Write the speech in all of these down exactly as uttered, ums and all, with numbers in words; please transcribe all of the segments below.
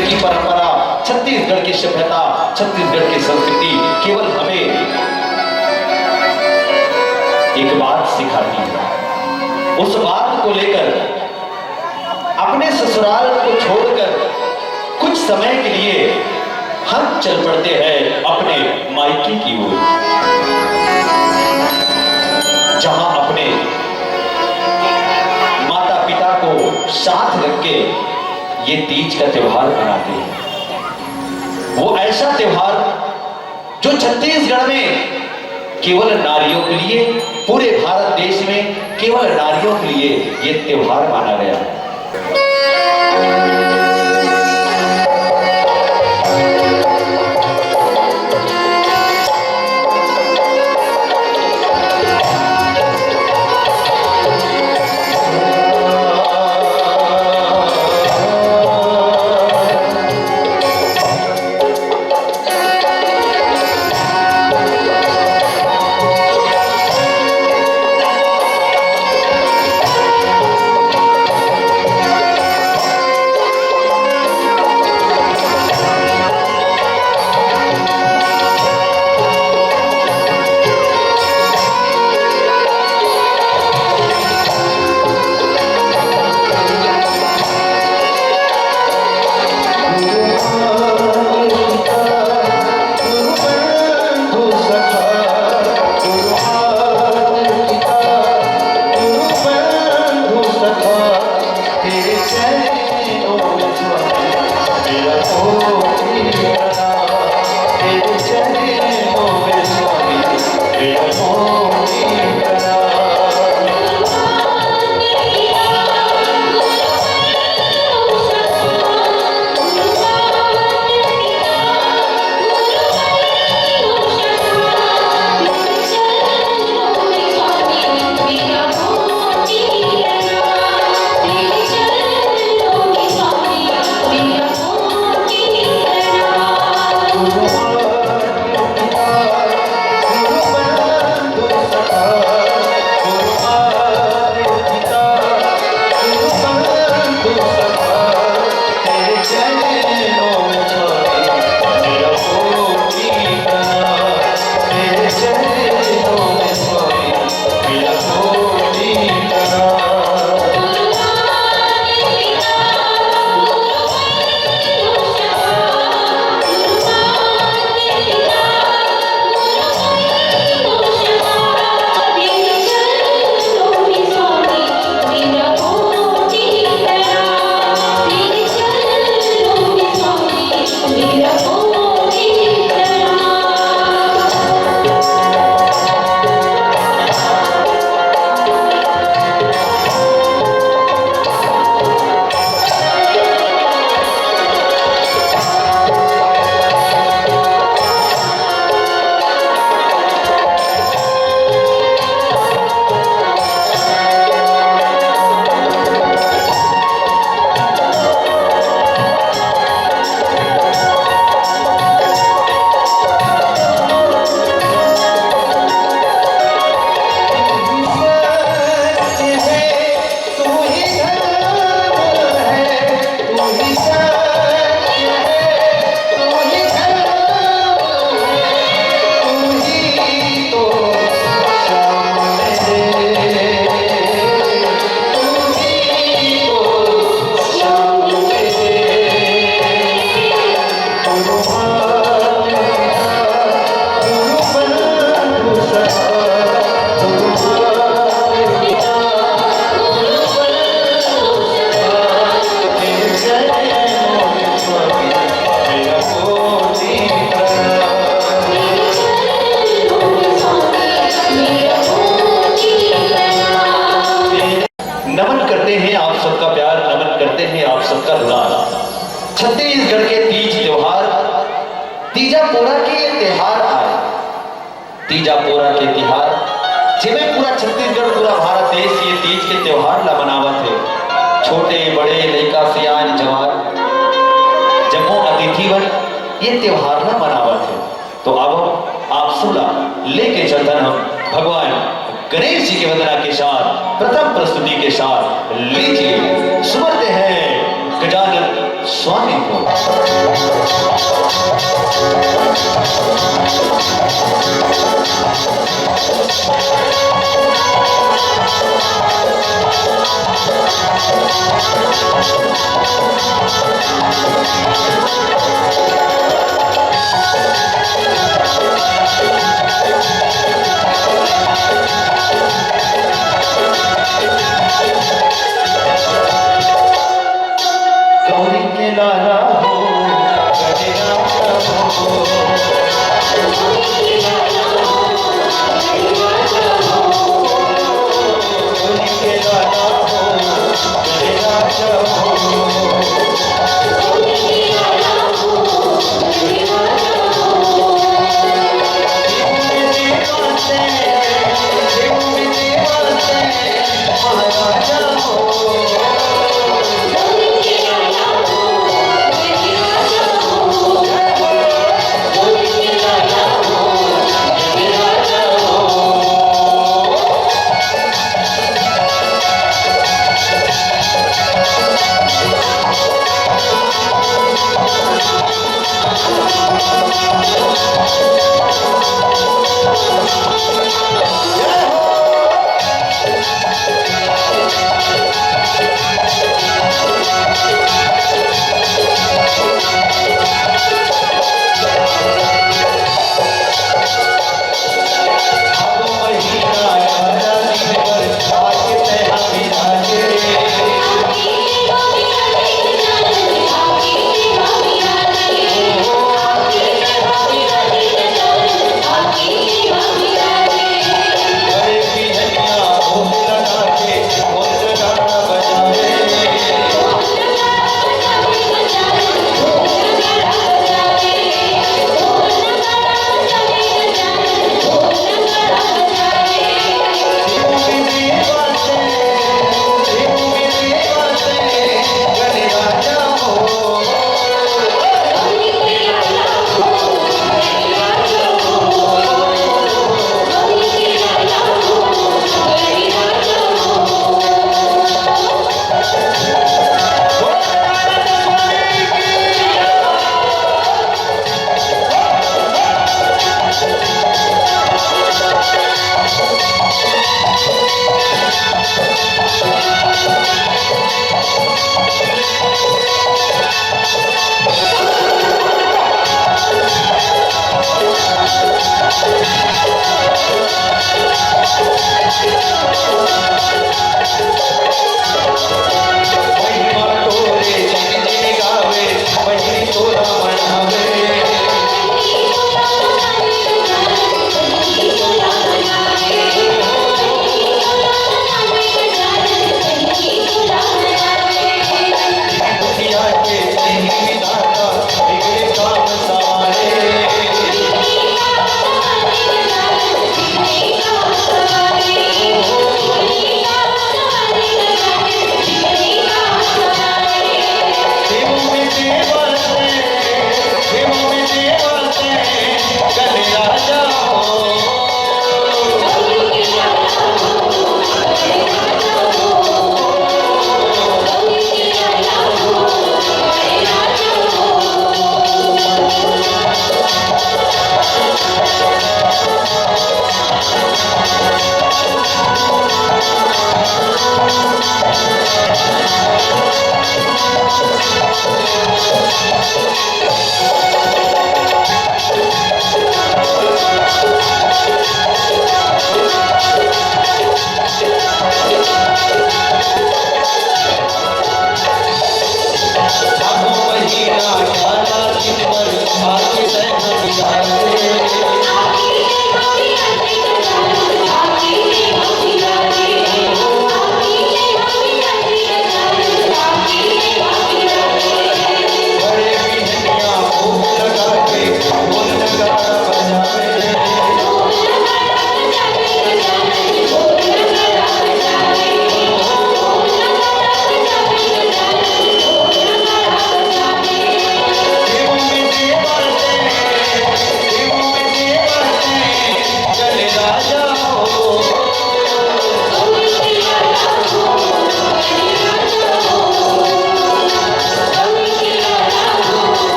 की परंपरा, छत्तीसगढ़ की सभ्यता, छत्तीसगढ़ की संस्कृति केवल हमें एक बात सिखाती है। उस बात को लेकर अपने ससुराल को छोड़कर कुछ समय के लिए हम चल पड़ते हैं अपने मायके की ओर, जहां अपने माता पिता को साथ रख के ये तीज का त्योहार मनाते हैं। वो ऐसा त्योहार जो छत्तीसगढ़ में केवल नारियों के लिए, पूरे भारत देश में केवल नारियों के लिए ये त्योहार माना गया है। नमन करते हैं आप सबका प्यार, नमन करते हैं आप सबका दुलार। छत्तीसगढ़ के तीज त्योहार, तीजा पोरा के ये त्योहार आए, तीजा पोरा के तिहार, जेमे पूरा छत्तीसगढ़, पूरा भारत देश ये तीज के त्योहार ला मनावत हे। छोटे, बड़े, लइका, सियान, जवान, जम्मो अतिथि मन ये त्योहार ला मनावत हे। तो अब आप सबला लेके चलथन हम भगवान गणेश जी के वंदना के साथ, प्रथम प्रस्तुति के साथ। लीजिए, सुमरते हैं गजानन स्वामी को। गौरी के लाला हो, गणेश हो।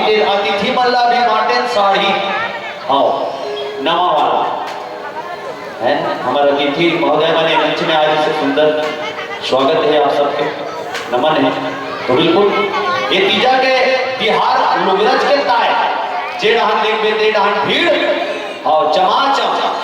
अतिथि मन ला भी बांटेन साड़ी। आओ, नवा वाला है हमर अतिथि महोदय मन, मंच में आज से सुंदर स्वागत है आप सबके, नमन है। तो बिल्कुल ये तीजा के तिहार लुगरज के ताय, जे डहान देखबे ते डहान भीड़, आओ चमाचम।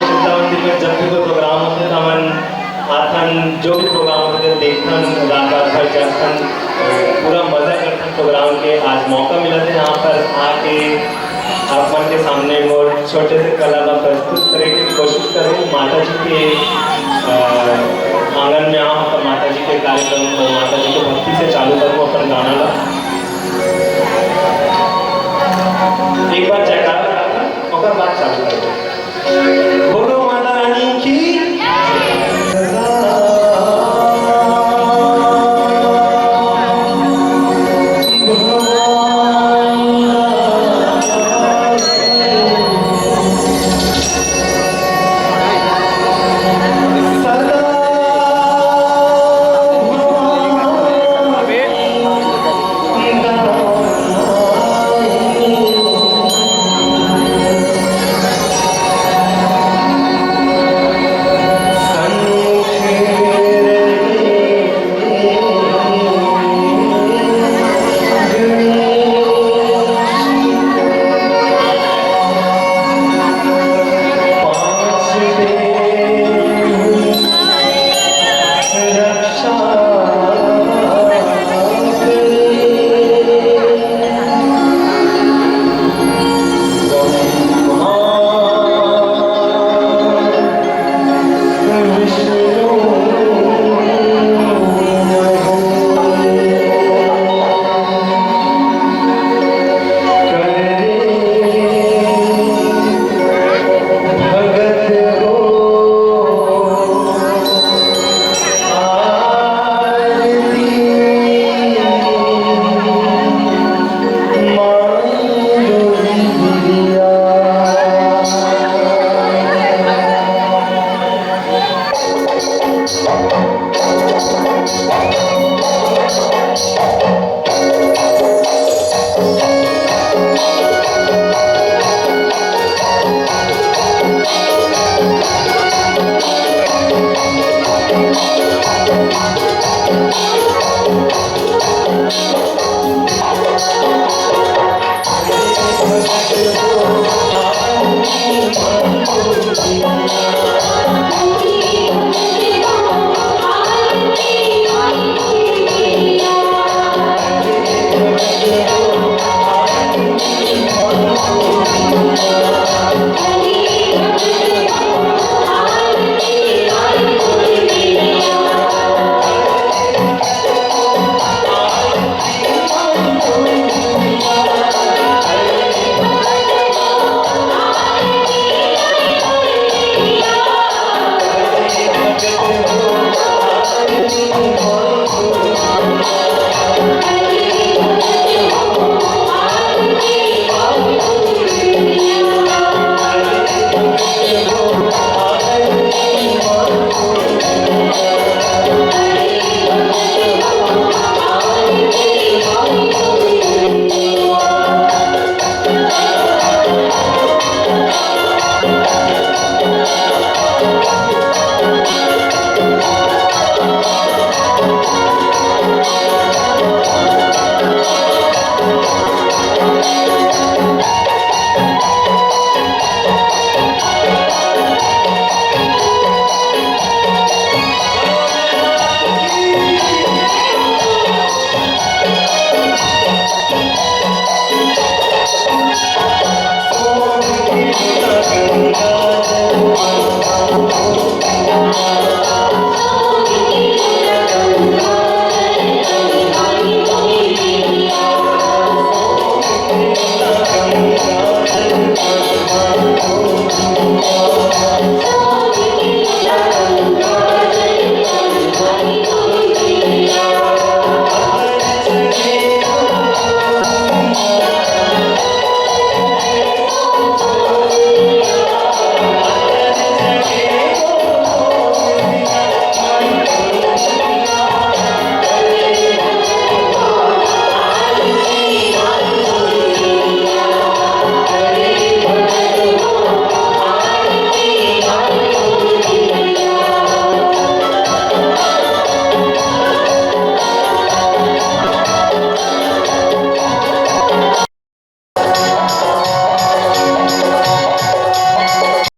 वृंदावन जी में जब भी कोई प्रोग्राम होथे, त हमन आथन, जो भी प्रोग्राम होथे, देखथन, रात रात भर जागथन, पूरा मजा करथन प्रोग्राम के। आज मौका मिला थे यहाँ पर आके आप मन के सामने मोर छोटे से कला ला प्रस्तुत करे के कोशिश करूँ। माता जी के, अ, आंगन में आऊँ, तो माता जी के कार्यक्रम को माता जी के भक्ति से चालू करूँ अपन गाना ला। एक बार जयकारा लगा, ओकर बाद चालू करूँ। बोलो माता रानी की।